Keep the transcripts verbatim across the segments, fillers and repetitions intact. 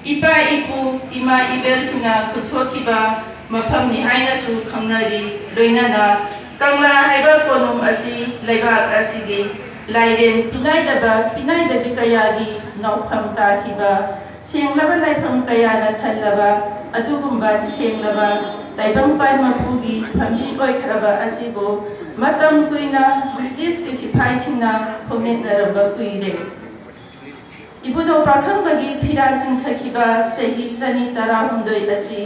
ꯏꯄꯥ ꯏꯄꯨ, ꯏꯃꯥ ꯏꯕꯦꯜꯁꯤꯡꯅ ꯈꯨꯠꯊꯣꯛꯈꯤꯕ ꯃꯐꯝꯅꯤ ꯍꯥꯏꯅꯁꯨ ꯈꯪꯅꯔꯤ꯫ ꯂꯣꯏꯅꯅ ꯀꯪꯂꯥ ꯍꯥꯏꯕ ꯀꯣꯅꯨꯡ ꯑꯁꯤ ꯂꯩꯕꯥꯛ ꯑꯁꯤꯒꯤ ꯂꯥꯏꯔꯦꯟ ꯄꯤꯅꯥꯏꯗꯕ ꯄꯤꯅꯥꯏꯗꯕꯤ ꯀꯌꯥꯒꯤ ꯅꯥꯎꯐꯝ ꯇꯥꯈꯤꯕ, ꯁꯦꯡꯂꯕ ꯂꯥꯏꯐꯝ ꯀꯌꯥꯅ ꯊꯜꯂꯕ ꯑꯗꯨꯒꯨꯝꯕ ꯁꯦꯡꯂꯕ ꯇꯥꯏꯕꯪꯄꯥꯟ ꯃꯄꯨꯒꯤ ꯐꯝꯕꯤ ꯑꯣꯏꯈ꯭ꯔꯕ ꯑꯁꯤꯕꯨ ꯃꯇꯝ ꯀꯨꯏꯅ ꯕ꯭ꯔꯤꯇꯤꯁꯀꯤ ꯁꯤꯐꯥꯏꯁꯤꯡꯅ ꯈꯣꯡꯅꯦꯠꯅꯔꯝꯕ ꯀꯨꯏꯔꯦ꯫ ꯏꯕꯨꯙꯧ ꯄꯥꯈꯪꯕꯒꯤ ꯐꯤꯔꯥꯜ ꯆꯤꯡꯊꯈꯤꯕ ꯆꯍꯤ ꯆꯅꯤ ꯇꯔꯥꯍꯨꯝꯗꯣꯏ ꯑꯁꯤ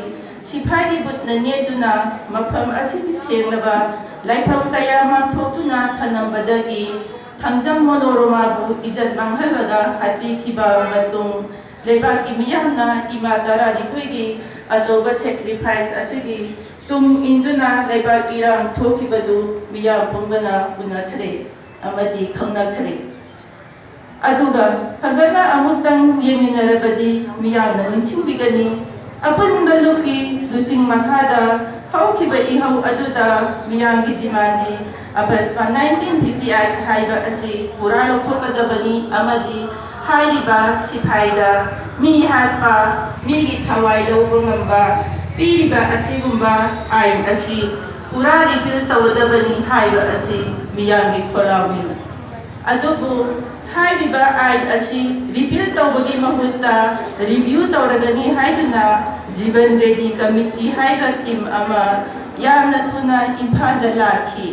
ꯁꯤꯐꯥꯏꯒꯤ ꯕꯨꯠꯅ ꯅꯦꯠꯇꯨꯅ ꯃꯐꯝ ꯑꯁꯤꯒꯤ ꯁꯦꯡꯂꯕ ꯂꯥꯏꯐꯝ ꯀꯌꯥ ꯃꯥꯡꯊꯣꯛꯇꯨꯅ ꯊꯅꯝꯕꯗꯒꯤ ꯊꯥꯡꯖꯝ ꯃꯣꯅꯣꯔꯃꯥꯕꯨ ꯏꯖꯠ ꯃꯥꯡꯍꯜꯂꯒ ꯍꯥꯠꯄꯤꯈꯤꯕ ꯃꯇꯨꯡ, ꯂꯩꯕꯥꯛꯀꯤ ꯃꯤꯌꯥꯝꯅ ꯏꯃꯥ ꯇꯔꯥꯅꯤꯊꯣꯏꯒꯤ ꯑꯆꯧꯕ sacrifice ꯑꯁꯤꯒꯤ ꯇꯨꯡ ꯏꯟꯗꯨꯅ ꯂꯩꯕꯥꯛ ꯏꯔꯥꯡ ꯊꯣꯛꯈꯤꯕꯗꯨ ꯃꯤꯌꯥꯝ ꯄꯨꯝꯕꯅ ꯎꯅꯈ꯭ꯔꯦ ꯑꯃꯗꯤ ꯈꯪꯅꯈ꯭ꯔꯦ꯫ ꯑꯗꯨꯒ ꯍꯟꯒꯠꯅ ꯑꯃꯨꯛꯇꯪ ꯌꯦꯡꯃꯤꯟꯅꯔꯕꯗꯤ ꯃꯤꯌꯥꯝꯅ ꯅꯤꯡꯁꯤꯡꯕꯤꯒꯅꯤ, ꯑꯄꯨꯟꯕ ꯂꯨꯞꯀꯤ ꯂꯨꯆꯤꯡ ꯃꯈꯥꯗ ꯍꯧꯈꯤꯕ ꯏꯍꯧ ꯑꯗꯨꯗ ꯃꯤꯌꯥꯝꯒꯤ demandꯗꯤ ꯑꯄꯁꯄ nineteen fifty eight ꯍꯥꯏꯕ ꯑꯁꯤ ꯄꯨꯔꯥ ꯂꯧꯊꯣꯛꯀꯗꯕꯅꯤ ꯑꯃꯗꯤ ꯍꯥꯏꯔꯤꯕ ꯁꯤꯐꯥꯏꯗ ꯃꯤ ꯍꯥꯠꯄ, ꯃꯤꯒꯤ ꯊꯋꯥꯏ ꯂꯧꯕ ꯉꯝꯕ ꯄꯤꯔꯤꯕ ꯑꯁꯤꯒꯨꯝꯕ ꯑꯥꯏꯟ ꯑꯁꯤ ꯄꯨꯔꯥ repeal ꯇꯧꯒꯗꯕꯅꯤ ꯍꯥꯏꯕ ꯑꯁꯤ ꯃꯤꯌꯥꯝꯒꯤ ꯈꯣꯜꯂꯥꯎꯅꯤ꯫ ꯑꯗꯨꯕꯨ ꯍꯥꯏꯔꯤꯕ ꯑꯥꯏꯟ ꯑꯁꯤ repeal ꯇꯧꯕꯒꯤ ꯃꯍꯨꯠꯇ review ꯇꯧꯔꯒꯅꯤ ꯍꯥꯏꯗꯨꯅ ꯖꯤꯕꯟ ꯔꯦꯗꯤ committee ꯍꯥꯏꯕ team ꯑꯃ ꯌꯥꯝꯅ ꯊꯨꯅ ꯏꯝꯐꯥꯜꯗ ꯂꯥꯛꯈꯤ꯫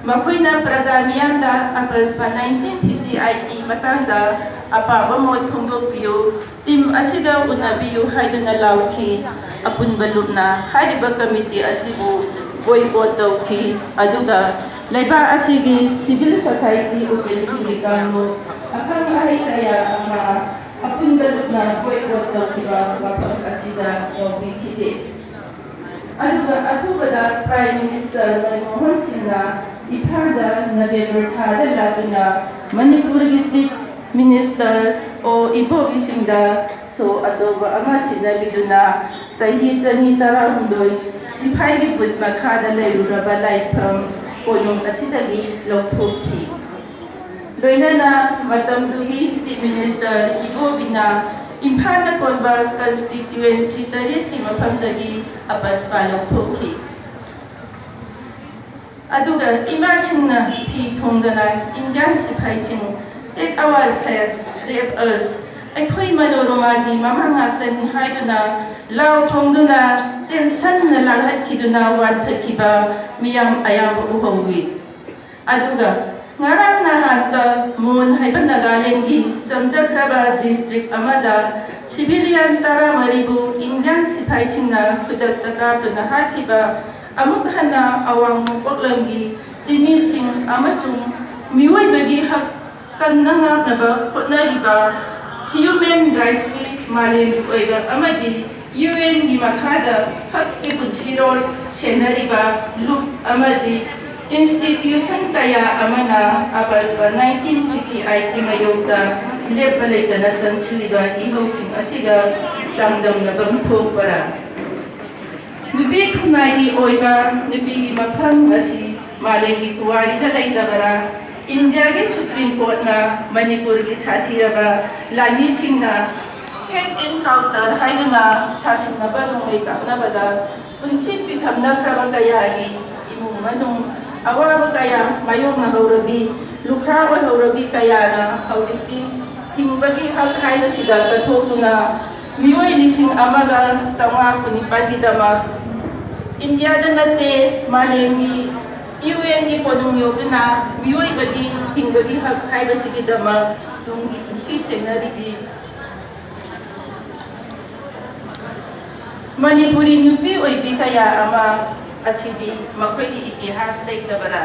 ꯃꯈꯣꯏꯅ ꯄ꯭ꯔꯖꯥ ꯃꯤꯌꯥꯝꯗ ꯑꯄꯁꯄ nineteen fifty eightꯀꯤ ꯃꯇꯥꯡꯗ ꯑꯄꯥꯕ ꯃꯣꯠ ꯐꯣꯡꯗꯣꯛꯄꯤꯌꯨ, team ꯑꯁꯤꯒ ꯎꯅꯕꯤꯌꯨ ꯍꯥꯏꯗꯨꯅ ꯂꯥꯎꯈꯤ꯫ ꯑꯄꯨꯟꯕ ꯂꯨꯞꯅ ꯍꯥꯏꯔꯤꯕ committee ꯑꯁꯤꯕꯨ boycott ꯇꯧꯈꯤ, ꯑꯗꯨꯒ ꯂꯩꯕꯥꯛ ꯑꯁꯤꯒꯤ civil society ꯎꯀꯤꯜꯁꯤꯡꯒꯤ ꯀꯥꯡꯂꯨꯞ, ꯑꯈꯪ ꯑꯍꯩ ꯀꯌꯥ ꯑꯃ ꯑꯄꯨꯟꯕ ꯂꯨꯞꯅ boycott ꯇꯧꯈꯤꯕ ꯋꯥꯐꯝ ꯑꯁꯤꯗ ꯌꯥꯎꯕꯤꯈꯤꯗꯦ꯫ ꯑꯗꯨꯒ ꯑꯊꯨꯕꯗ Prime Minister ꯃꯟꯃꯣꯍꯟ ꯁꯤꯡꯅ ꯏꯝꯐꯥꯜꯗ November ꯊꯥꯗ ꯂꯥꯛꯇꯨꯅ ꯃꯅꯤꯄꯨꯔꯒꯤ Chief Minister ꯑꯣ ꯏꯕꯣꯕꯤꯁꯤꯡꯗ show ꯑꯆꯧꯕ ꯑꯃ ꯁꯤꯟꯅꯕꯤꯗꯨꯅ ꯆꯍꯤ ꯆꯅꯤ ꯇꯔꯥꯍꯨꯝꯗꯣꯏ ꯁꯤꯐꯥꯏꯒꯤ ꯕꯨꯠ ꯃꯈꯥꯗ ꯂꯩꯔꯨꯔꯕ ꯂꯥꯏꯐꯝ ꯀꯣꯅꯨꯡ ꯑꯁꯤꯗꯒꯤ ꯂꯧꯊꯣꯛꯈꯤ꯫ ꯂꯣꯏꯅꯅ ꯃꯇꯝꯗꯨꯒꯤ Chief Minister ꯏꯕꯣꯕꯤꯅ ꯏꯝꯐꯥꯜꯅ ꯀꯣꯟꯕ ꯀꯟꯁꯇꯤꯇ꯭ꯌꯨꯑꯦꯟꯁꯤ ꯇꯔꯦꯠꯀꯤ ꯃꯐꯝꯗꯒꯤ ꯑꯄꯁꯄꯥ ꯂꯧꯊꯣꯛꯈꯤ꯫ ꯑꯗꯨꯒ ꯏꯃꯥꯁꯤꯡꯅ ꯐꯤ ꯊꯣꯡꯗꯅ Indian ꯁꯤꯐꯥꯏꯁꯤꯡ "Take our flags, rape us, ꯑꯩꯈꯣꯏ ꯃꯅꯣꯔꯃꯥꯒꯤ ꯃꯃꯥ ꯉꯥꯛꯇꯅꯤ" ꯍꯥꯏꯗꯨꯅ ꯂꯥꯎ ꯊꯣꯡꯗꯨꯅ ꯇꯦꯟꯁꯟꯅ ꯂꯥꯡꯍꯠꯈꯤꯗꯨꯅ ꯋꯥꯟꯊꯈꯤꯕ ꯃꯤꯌꯥꯝ ꯑꯌꯥꯝꯕ ꯎꯍꯧꯏ꯫ ꯑꯗꯨꯒ ꯉꯔꯥꯡ ꯅꯍꯥꯟꯇ ꯃꯣꯟ ꯍꯥꯏꯕ ꯅꯥꯒꯥꯂꯦꯟꯒꯤ ꯆꯝꯖꯈ꯭ꯔꯕ ꯗꯤꯁꯇ꯭ꯔꯤꯛ ꯑꯃꯗ ꯁꯤꯚꯤꯂꯤꯌꯟ ꯇꯔꯥꯃꯔꯤꯕꯨ ꯏꯟꯗꯤꯌꯥꯟ ꯁꯤꯐꯥꯏꯁꯤꯡꯅ ꯈꯨꯗꯛꯇ ꯀꯥꯞꯇꯨꯅ ꯍꯥꯠꯈꯤꯕ ꯑꯃꯨꯛ ꯍꯟꯅ ꯑꯋꯥꯡ ꯅꯣꯡꯄꯣꯛ ꯂꯝꯒꯤ ꯆꯤꯡꯃꯤꯁꯤꯡ ꯑꯃꯁꯨꯡ ꯃꯤꯑꯣꯏꯕꯒꯤ ꯍꯛ ꯀꯟꯅ ꯉꯥꯛꯅꯕ ꯍꯣꯠꯅꯔꯤꯕ ꯍ꯭ꯌꯨꯃꯦꯟ ꯔꯥꯏꯠꯁꯀꯤ ꯃꯥꯂꯦꯝꯒꯤ ꯑꯣꯏꯕ ꯑꯃꯗꯤ ꯌꯨ ꯑꯦꯟꯒꯤ ꯃꯈꯥꯗ ꯍꯛꯀꯤ ꯄꯨꯟꯁꯤꯔꯣꯜ ꯁꯦꯟꯅꯔꯤꯕ ꯂꯨꯞ ꯑꯃꯗꯤ ꯏꯟꯁꯇꯤꯇ꯭ꯌꯨꯁꯟ ꯀꯌꯥ ꯑꯃꯅ ꯑꯥꯒꯁ꯭ꯠ nineteen fifty eight ꯀꯤ ꯃꯥꯌꯣꯛꯇ ꯂꯦꯞꯄ ꯂꯩꯇꯅ ꯆꯪꯁꯤꯜꯂꯤꯕ ꯏꯍꯧꯁꯤꯡ ꯑꯁꯤꯒ ꯆꯥꯡꯗꯝꯅꯐꯝ ꯊꯣꯛꯄꯔꯥ? ꯅꯨꯄꯤ ꯈꯨꯟꯅꯥꯏꯒꯤ ꯑꯣꯏꯕ ꯅꯨꯄꯤꯒꯤ ꯃꯐꯝ ꯑꯁꯤ ꯃꯥꯂꯦꯝꯒꯤ ꯄꯨꯋꯥꯔꯤꯗ ꯂꯩꯇꯕꯔꯥ? ꯏꯟꯗꯤꯌꯥꯒꯤ ꯁꯨꯄ꯭ꯔꯤꯝ ꯀꯣꯔꯠꯅ ꯃꯅꯤꯄꯨꯔꯒꯤ ꯁꯥꯊꯤꯔꯕ ꯂꯥꯟꯃꯤꯁꯤꯡꯅ ꯍꯦꯠ ꯑꯦꯟꯀꯥꯎꯟꯇꯔ ꯍꯥꯏꯗꯨꯅ ꯁꯥꯁꯤꯟꯅꯕ ꯅꯣꯡꯃꯩ ꯀꯥꯞꯅꯕꯗ ꯄꯨꯟꯁꯤ ꯄꯤꯊꯝꯅꯈ꯭ꯔꯕ ꯀꯌꯥꯒꯤ ꯏꯃꯨꯡ ꯃꯅꯨꯡ ꯑꯋꯥꯕ ꯀꯌꯥ ꯃꯥꯌꯣꯛꯅꯍꯧꯔꯕꯤ ꯂꯨꯈ꯭ꯔꯥ ꯑꯣꯏꯍꯧꯔꯕꯤ ꯀꯌꯥꯅ ꯍꯧꯖꯤꯛꯇꯤ ꯍꯤꯡꯕꯒꯤ ꯍꯛ ꯍꯥꯏꯕꯁꯤꯗ ꯀꯠꯊꯣꯛꯇꯨꯅ ꯃꯤꯑꯣꯏ ꯂꯤꯁꯤꯡ ꯑꯃꯒ ꯆꯥꯝꯃꯉꯥ ꯀꯨꯟꯅꯤꯄꯥꯜꯒꯤꯗꯃꯛ ꯏꯟꯗꯤꯌꯥꯗ ꯅꯠꯇꯦ, ꯃꯥꯂꯦꯝꯒꯤ ꯌꯨ ꯑꯦꯟꯒꯤ ꯀꯣꯅꯨꯡ ꯌꯧꯗꯨꯅ ꯃꯤꯑꯣꯏꯕꯒꯤ ꯍꯤꯡꯕꯒꯤ ꯍꯛ ꯍꯥꯏꯕꯁꯤꯒꯤꯗꯃꯛ ꯇꯨꯡꯒꯤ ꯄꯨꯟꯁꯤ ꯊꯦꯡꯅꯔꯤꯕꯤ ꯃꯅꯤꯄꯨꯔꯤ ꯅꯨꯄꯤ ꯑꯣꯏꯕꯤ ꯀꯌꯥ ꯑꯃ ꯑꯁꯤꯗꯤ ꯃꯈꯣꯏꯒꯤ ꯏꯇꯤꯍꯥꯁ ꯂꯩꯇꯕꯔꯥ?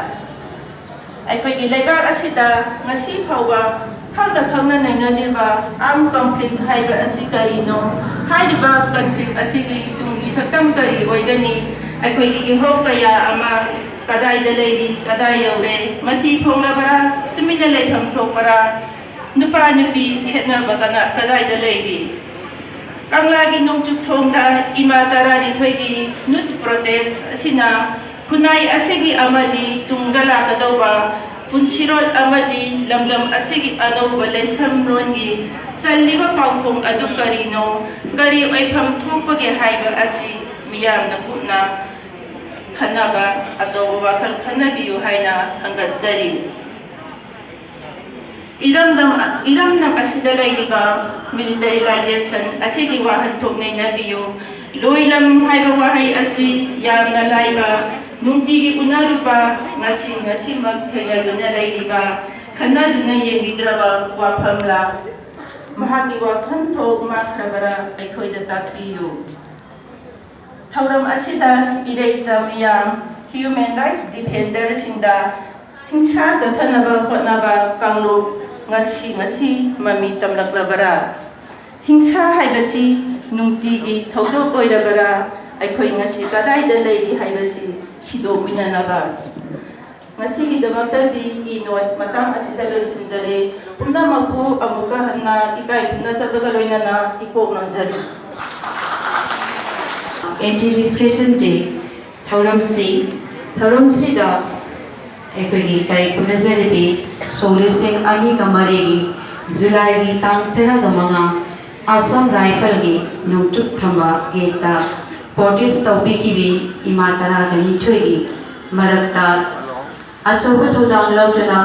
ꯑꯩꯈꯣꯏꯒꯤ ꯂꯩꯕꯥꯛ ꯑꯁꯤꯗ ꯉꯁꯤ ꯐꯥꯎꯕ ꯈꯪꯅ ꯈꯪꯅ ꯅꯩꯅꯗ꯭ꯔꯤꯕ ꯑꯥꯔꯝ ꯀꯟꯐ꯭ꯂꯤꯛ ꯍꯥꯏꯕ ꯑꯁꯤ ꯀꯔꯤꯅꯣ? ꯍꯥꯏꯔꯤꯕ ꯀꯟꯐ꯭ꯂꯤꯛ ꯑꯁꯤꯒꯤ ꯇꯨꯡꯒꯤ ꯁꯛꯇꯝ ꯀꯔꯤ ꯑꯣꯏꯒꯅꯤ? ꯑꯩꯈꯣꯏꯒꯤ ꯏꯍꯧ ꯀꯌꯥ ꯑꯃ ꯀꯗꯥꯏꯗ ꯂꯩꯔꯤ? ꯀꯗꯥꯏ ꯌꯧꯔꯦ? ꯃꯊꯤ ꯐꯣꯡꯂꯕꯔꯥ? ꯇꯨꯃꯤꯟꯅ ꯂꯩꯐꯝ ꯊꯣꯛꯄꯔꯥ? ꯅꯨꯄꯥ ꯅꯨꯄꯤ ꯈꯦꯠꯅꯕ ꯀꯅꯥ-, ꯀꯗꯥꯏꯗ ꯂꯩꯔꯤ? ꯀꯪꯂꯥꯒꯤ ꯅꯣꯡꯆꯨꯞ ꯊꯣꯡꯗ ꯏꯃꯥ ꯇꯔꯥꯅꯤꯊꯣꯏꯒꯤ ꯅꯨꯠ ꯄ꯭ꯔꯣꯇꯦꯁ ꯑꯁꯤꯅ ꯈꯨꯟꯅꯥꯏ ꯑꯁꯤꯒꯤ ꯑꯃꯗꯤ ꯇꯨꯡꯗ ꯂꯥꯛꯀꯗꯧꯕ ꯄꯨꯟꯁꯤꯔꯣꯜ ꯑꯃꯗꯤ ꯂꯝꯗꯝ ꯑꯁꯤꯒꯤ ꯑꯅꯧꯕ ꯂꯩꯁꯝꯂꯣꯟꯒꯤ ꯆꯜꯂꯤꯕ ꯄꯥꯎꯈꯣꯡ ꯑꯗꯨ ꯀꯔꯤꯅꯣ, ꯀꯔꯤ ꯑꯣꯏꯐꯝ ꯊꯣꯛꯄꯒꯦ ꯍꯥꯏꯕ ꯑꯁꯤ ꯃꯤꯌꯥꯝꯅ ꯀꯨꯞꯅ ꯈꯟꯅꯕ, ꯑꯆꯧꯕ ꯋꯥꯈꯜ ꯈꯟꯅꯕꯤꯌꯨ ꯍꯥꯏꯅ ꯍꯪꯒꯠꯆꯔꯤ꯫ ꯏꯔꯝꯗꯝ, ꯏꯔꯝꯗꯝ ꯑꯁꯤꯗ ꯂꯩꯔꯤꯕ militarization ꯑꯁꯤꯒꯤ ꯋꯥꯍꯟꯊꯣꯛ ꯅꯩꯅꯕꯤꯌꯨ꯫ ꯂꯣꯏꯂꯝ ꯍꯥꯏꯕ ꯋꯥꯍꯩ ꯑꯁꯤ ꯌꯥꯝꯅ ꯂꯥꯏꯕ, ꯅꯨꯡꯇꯤꯒꯤ ꯎꯅꯔꯨꯕ, ꯉꯁꯤ ꯉꯁꯤꯃꯛ ꯊꯦꯡꯅꯗꯨꯅ ꯂꯩꯔꯤꯕ, ꯈꯟꯅꯗꯨꯅ ꯌꯦꯡꯕꯤꯗ꯭ꯔꯕ ꯋꯥꯐꯝꯂ? ꯃꯍꯥꯛꯀꯤ ꯋꯥꯐꯝꯊꯣꯛ ꯃꯥꯡꯈ꯭ꯔꯕꯔꯥ? ꯑꯩꯈꯣꯏꯗ ꯇꯥꯛꯄꯤꯌꯨ꯫ ꯊꯧꯔꯝ ꯑꯁꯤꯗ ꯏꯔꯩꯆꯥ ꯃꯤꯌꯥꯝ, human rights defenderꯁꯤꯡꯗ ꯍꯤꯡꯁꯥ ꯆꯠꯊꯅꯕ ꯍꯣꯠꯅꯕ ꯀꯥꯡꯂꯨꯞ ꯉꯁꯤ ꯉꯁꯤ ꯃꯃꯤ ꯇꯝꯂꯛꯂꯕꯔꯥ? ꯍꯤꯡꯁꯥ ꯍꯥꯏꯕꯁꯤ ꯅꯨꯡꯇꯤꯒꯤ ꯊꯧꯗꯣꯛ ꯑꯣꯏꯔꯕꯔꯥ? ꯑꯩꯈꯣꯏ ꯉꯁꯤ ꯀꯗꯥꯏꯗ ꯂꯩꯔꯤ ꯍꯥꯏꯕꯁꯤ ꯊꯤꯗꯣꯛꯃꯤꯟꯅꯅꯕ꯫ ꯉꯁꯤꯒꯤꯗꯃꯛꯇꯗꯤ keynote ꯃꯇꯥꯡ ꯑꯁꯤꯗ ꯂꯣꯏꯁꯤꯟꯖꯔꯦ꯫ ꯄꯨꯝꯅꯃꯛꯄꯨ ꯑꯃꯨꯛꯀ ꯍꯟꯅ ꯏꯀꯥꯏ ꯈꯨꯝꯅꯖꯕꯒ ꯂꯣꯏꯅꯅ ꯏꯀꯣꯛ ꯅꯝꯖꯔꯤ꯫ Anti Repression Day ꯊꯧꯔꯝꯁꯤ, ꯊꯧꯔꯝꯁꯤꯗ ꯑꯩꯈꯣꯏꯒꯤ ꯏꯀꯥꯏ ꯈꯨꯝꯅꯖꯔꯤꯕꯤ ꯁꯣꯛ ꯂꯤꯁꯤꯡ ꯑꯅꯤꯒ ꯃꯔꯤꯒꯤ ꯖꯨꯂꯥꯏꯒꯤ ꯇꯥꯡ ꯇꯔꯥꯒ ꯃꯉꯥ ꯑꯁꯥꯝ ꯔꯥꯏꯐꯜꯒꯤ ꯅꯣꯡꯆꯨꯞ ꯊꯪꯕ ꯒꯦꯠꯇ protest ꯇꯧꯕꯤꯈꯤꯕꯤ ꯏꯃꯥ ꯇꯔꯥꯒ ꯅꯤꯊꯣꯏꯒꯤ ꯃꯔꯛꯇ ꯑꯆꯧꯕ ꯊꯧꯗꯥꯡ ꯂꯧꯗꯨꯅ